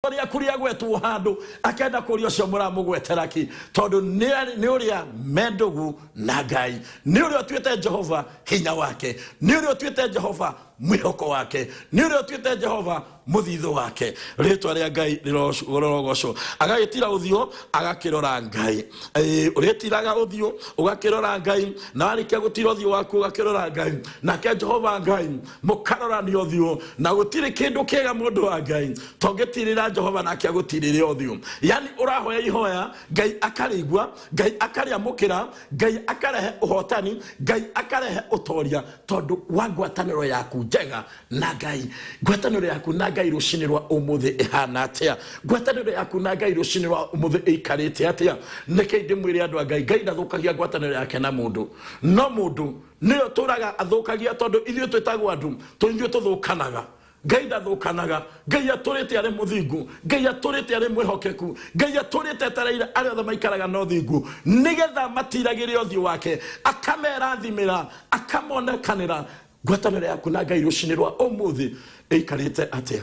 Rĩaku rĩagwetwo handũ, akenda kũria ũcio mũramũgwetera ki, tondũ nĩ ũrĩa me ndũgũ na Ngai, nĩ ũrĩa ũtuĩte Jehova hinya wake, nĩ ũrĩa ũtuĩte Jehova mwĩhoko wake, nĩ ũrĩa ũtuĩte Jehova mũthithũ wake. Rĩtwa rĩa Ngai rĩrogocwo. Agagĩtira ũthiũ agakĩrora Ngai. Ĩĩ, ũrĩtiraga ũthiũ ũgakĩrora Ngai, na warĩkia gũtira ũthiũ waku ũgakĩrora Ngai, nake Jehova Ngai mũkarorania ũthiũ. Na gũtirĩ kĩndũ kĩega, mũndũ wa Ngai, tongĩtirĩra Jehova nake agũtirĩre ũthiũ. Yani ũrahoya ihoya, Ngai akarĩigua, Ngai akarĩamũkĩra, Ngai akarehe ũhotani, Ngai akarehe ũtoria, tondũ wa ngwatanĩro yaku njega na Ngai. Ngwatanĩro yaku na Ngai rũcinĩ rwa ũmũthĩ ĩhana atĩa? Ngwatanĩro yaku na Ngai rũcinĩ rwa ũmũthĩ ĩikarĩte atĩa? Nĩkĩ ndĩmwĩre, andũ a Ngai, Ngai ndathũkagia ngwatanĩro yake na mũndũ, no mũndũ nĩyo tũraga athũkagia, tondũ ithuĩ twĩtagwo andũ, ithuĩ tũthũkanaga. Ngai ndathũkanaga. Ngai atũrĩte arĩ mũthingu, Ngai atũrĩte arĩ mwĩhokeku, Ngai atũrĩte etereire arĩa othe maikaraga na ũthingu, nĩgetha matiragĩre ũthiũ wake, akamerathimĩra, akamonekanĩra. Ngwatanĩro yaku na Ngai rũcinĩ rwa ũmũthĩ ĩikarĩte atĩa?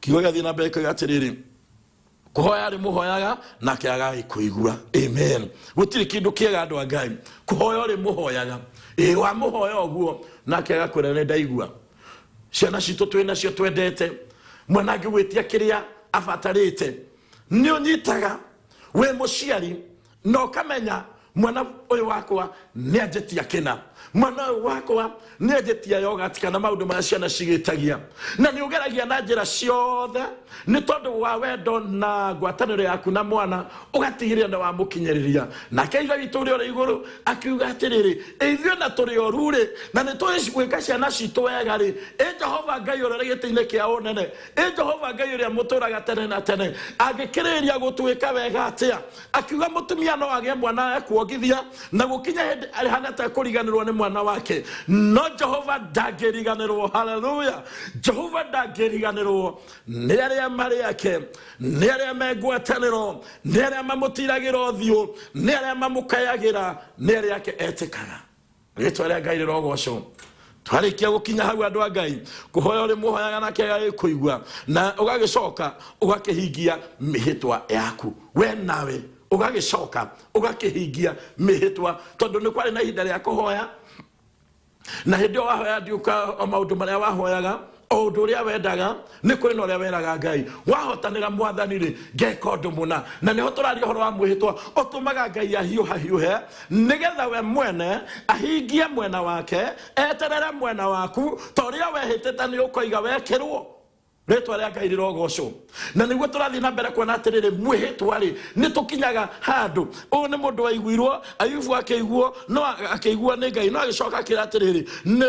Kiugo gĩathiĩ na mbere kĩoiga atĩrĩrĩ, kũhoya rĩ mũhoyaga nake agagĩkũigua. Amen. Gũtirĩ kĩndũ kĩega, andũ a Ngai, kũhoya ũrĩ mũhoyaga. Ĩ wamũhoya ũguo, nake agakwĩra, "Nĩ ndaigua." Ciana citũ twĩ nacio twendete, mwana angĩgwĩtia kĩrĩa abatarĩte, nĩ ũnyitaga wĩ mũciari na ũkamenya, mwana ũyũ wakwa nĩ anjĩtia kĩna, mwana ũyũ wakwa nĩ anjĩtia yogati kana maũndũ marĩa ciana cigĩtagia, na nĩ ũgeragia na njĩra ciothe nĩ tondũ wa wendo na ngwatanĩro yaku na mwana, ũgatigĩrĩra nĩ wamũkinyĩrĩria. Nake Ithe witũ ũrĩa ũrĩ igũrũ akiuga atĩrĩrĩ, ithuĩ na tũrĩ oru rĩ, na nĩ tũĩ gwĩka ciana citũ wega rĩ, ĩ Jehova Ngai ũrĩa ũrĩ gĩtĩ-inĩ kĩa ũnene, ĩ Jehova Ngai ũrĩa mũtũraga tene na tene, angĩkĩrĩrĩria gũtwĩka wega atĩa? Akiuga mũtumia no agĩe mwana ekuongithia, na gũkinya hĩndĩ arĩhana ta kũriganĩrwo nĩ mwana wake, no Jehova ndangĩriganĩrwo. Haleluya! Jehova ndangĩriganĩrwo nĩ arĩa marĩ ake, nĩ arĩa me ngwatanĩro, nĩ arĩa mamũtiragĩra ũthiũ, nĩ arĩa mamũkayagĩra, nĩ arĩa ake etĩkaga. Rĩtwa rĩa Ngai rĩrogocwo. Twarĩkia gũkinya hau, andũ a Ngai, kũhoya ũrĩ mũhoyaga nake agagĩkũigua, na ũgagĩcoka ũgakĩhingia mĩhĩtwa yaku we nawe, ũgagĩcoka ũgakĩhingia mĩhĩtwa, tondũ nĩ kwarĩ na ihinda rĩa kũhoya, na hĩndĩ ĩyo wahoya ndiũka o maũndũ marĩa wahoyaga, o ũndũ ũrĩa wendaga, nĩ kũrĩ na ũrĩa weraga Ngai, wahotanĩra Mwathani rĩ, ngeka ũndũ mũna. Na nĩho tũraria ũhoro wa mwĩhĩtwa ũtũmaga Ngai ahiũhahiũhe, nĩgetha we mwene ahingie mwena wake, eterere mwena waku, ta ũrĩa wehĩtĩte nĩ ũkoiga wekĩrwo. Rĩtwa rĩa Ngai rĩrogocwo. Na nĩguo tũrathiĩ na mbere kuona atĩrĩrĩ, mwĩhĩtwa rĩ, nĩ tũkinyaga handũ ũyũ nĩ mũndũ waiguirwo. Ayubu akĩiguo, no akĩiguo nĩ Ngai, no agĩcoka akĩra atĩrĩrĩ,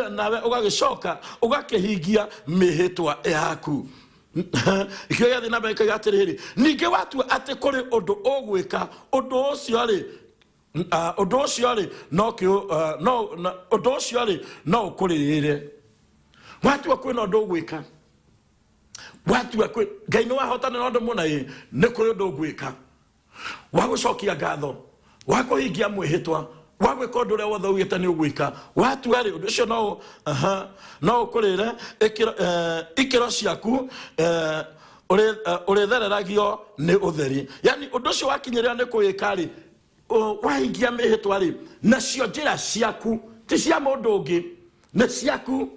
"Nawe ũgagĩcoka ũgakĩhingia mĩhĩtwa yaku." Ikĩo gĩathiĩ na mbere kĩoiga atĩrĩrĩ, ningĩ watua atĩ kũrĩ ũndũ ũgwĩka, ũndũ ũcio rĩ, ũndũ ũcio rĩ, no kĩũ no ũndũ ũcio rĩ, no ũkũrĩrĩre. Watua kwĩna ũndũ ũgwĩka, watua kwĩ Ngai nĩ wahotanĩra ũndũ mũna, ĩ nĩ kũrĩ ũndũ ũgwĩka wa gũcokia ngatho, wa kũhingia mwĩhĩtwa, wa gwĩka ũndũ ũrĩa wothe ugĩte nĩ ũgwĩka, watua rĩ, ũndũ ũcio no aha, no ũkũrĩre ikĩro ciaku, ũrĩthereragio nĩ ũtheri. Yani ũndũ ũcio wakinyĩrĩra nĩ kũwĩka rĩ, wahingia mĩhĩtwa rĩ, nacio njĩra ciaku ti cia mũndũ ũngĩ, nĩ ciaku.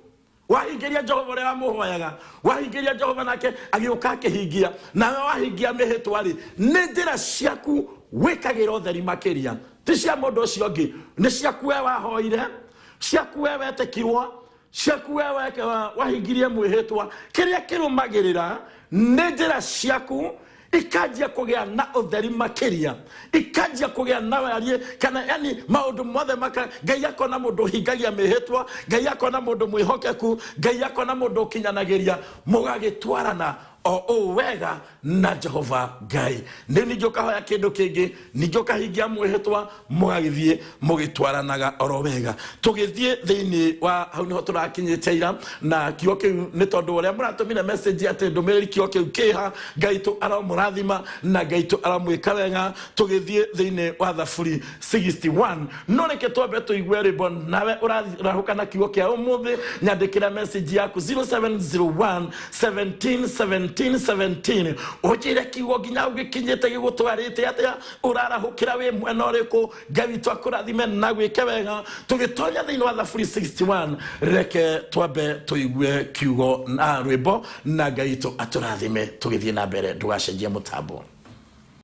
Wahingĩria Jehova ũrĩa wamũhoyaga, wahingĩria Jehova, nake agĩũka akĩhingia. Nawe wahingia mĩhĩtwa rĩ, nĩ njĩra ciaku wĩkagĩra ũtheri makĩria, ti cia mũndũ ũcio ũngĩ, nĩ ciaku we wahoire, ciaku we wetĩkirwo, ciaku we wahingirie mwĩhĩtwa. Kĩrĩa kĩrũmagĩrĩra nĩ njĩra ciaku ikanjia kũgĩa na ũtheri makĩria, ikanjia kũgĩa na wariĩ, kana yani maũndũ mothe maka Ngai akona mũndũ ũhingagia mĩhĩtwa, Ngai akona mũndũ mwĩhokeku, Ngai akona mũndũ ũkinyanagĩria. Mũgagĩtwarana o ũũ wega na Jehova Ngai. Nĩ ningĩ ũkahoya kĩndũ kĩngĩ, ningĩ ũkahingia mwĩhĩtwa, mũgagĩthiĩ mũgĩtwaranaga oro wega. Tũgĩthiĩ thĩinĩ wa hau nĩho tũrakinyĩte ira na kiugo kĩu, nĩ tondũ ũrĩa mũratũmire message atĩ ndũmĩrĩri kiugo kĩu kĩha. Ngai tũ aromũrathima na Ngai tũ aromwĩka wega. Tũgĩthiĩ thĩinĩ wa Thaburi 61, no reke twambe tũigue rwĩmbo. Nawe ũrahũka na kiugo kĩa ũmũthĩ, nyandĩkĩra message yaku 0701 17 17. 17 17. Ũnjĩre kiugo nginya ũgĩkinyĩte gĩgũtwarĩte atĩa, ũrarahũkĩra wĩ mwena ũrĩkũ. Ngai witũ akũrathime na gwĩke wega. Tũgĩtonya thĩinĩ wa Thaburi 61, reke twambe tũigue kiugo na rwĩmbo, na Ngai witũ atũrathime tũgĩthiĩ na mbere. Ndũgacenjie mũtambo.